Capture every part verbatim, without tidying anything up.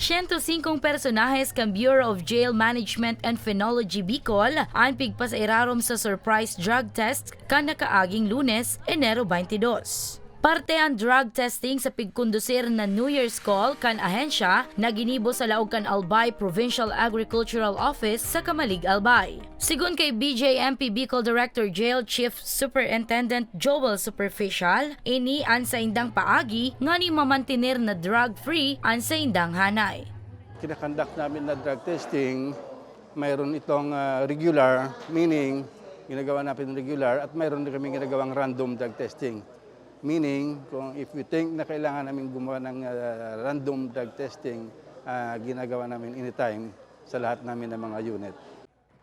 Siyento singkong personahes kan Bureau of Jail Management and Phenology Bicol an pigpasairarom sa surprise drug test kan nakaaging Lunes, Enero twenty-dos. Parte an drug testing sa pigkondusir na New Year's Call kan ahensya na ginibo sa laog kan Albay Provincial Agricultural Office sa Camalig, Albay. Sigon kay B J M P Bicol Director Jail Chief Superintendent Joel Superficial, ini an saindang paagi ngani mamantiner na drug-free an saindang hanay. Kinakandak namin na drug testing, mayroon itong, ah, regular, meaning ginagawa natin regular, at mayroon din kaming ginagawang random drug testing. Meaning, kung if we think na kailangan namin gumawa ng, ah, random drug testing, ah, ginagawa namin anytime sa lahat namin ng mga unit.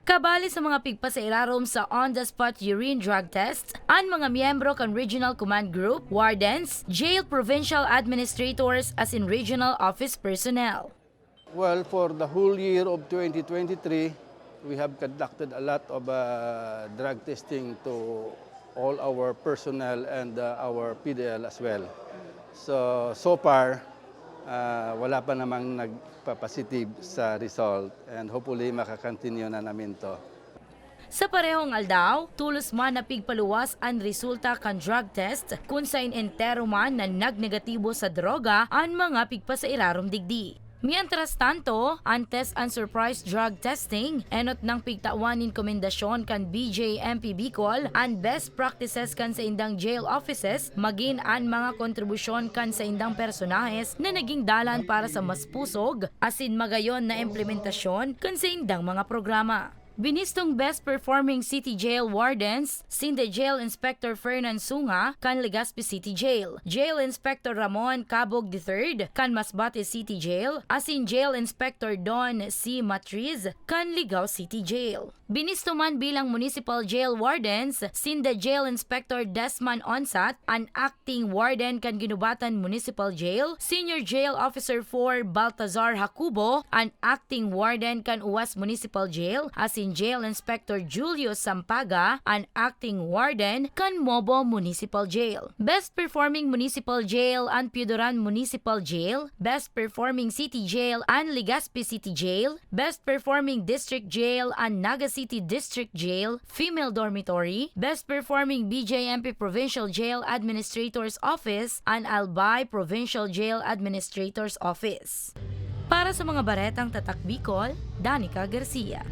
Kabali sa mga pigpasairarom sa on-the-spot urine drug test, an mga miyembro kan Regional Command Group, wardens, jail provincial administrators asin regional office personnel. Well, for the whole year of twenty twenty-three, we have conducted a lot of, uh, drug testing to all our personnel and, uh, our P D L as well. So, so far, uh, wala pa namang nagpa-positive sa result, and hopefully makakontinue na namin 'to. Sa parehong aldaw, tolos man na pigpaluwas an resulta kan drug test kun saen entero man na nagnegatibo sa droga an mga pigpasairarom digdi. Mientras tanto, an test and surprise drug testing, enot nang pigtawan nin komendasyon kan B J M P Bicol an best practices kan saindang jail offices, magin an mga kontribusyon kan saindang personahes na naging dalan para sa mas pusog asin magayon na implementasyon kan saindang mga programa. Binistong Best Performing City Jail Wardens, sinda Jail Inspector Fernan Sunga kan Legazpi City Jail, Jail Inspector Ramon Cabog the third kan Masbate City Jail, asin Jail Inspector Don C. Matriz kan Ligao City Jail. Binisto man bilang Municipal Jail Wardens, sinda Jail Inspector Desman Onsat, an Acting Warden kan Guinobatan Municipal Jail, Senior Jail Officer four Baltazar Jacobo, an Acting Warden kan Uwas Municipal Jail, asin Jail Inspector Julius Sampaga, an Acting Warden kan Mobo Municipal Jail. Best Performing Municipal Jail an Pioduran Municipal Jail, Best Performing City Jail an Legazpi City Jail, Best Performing District Jail an Naga City District Jail, Female Dormitory, Best Performing B J M P Provincial Jail Administrator's Office an Albay Provincial Jail Administrator's Office. Para sa mga baretang Tatak Bicol, Danica Garcia.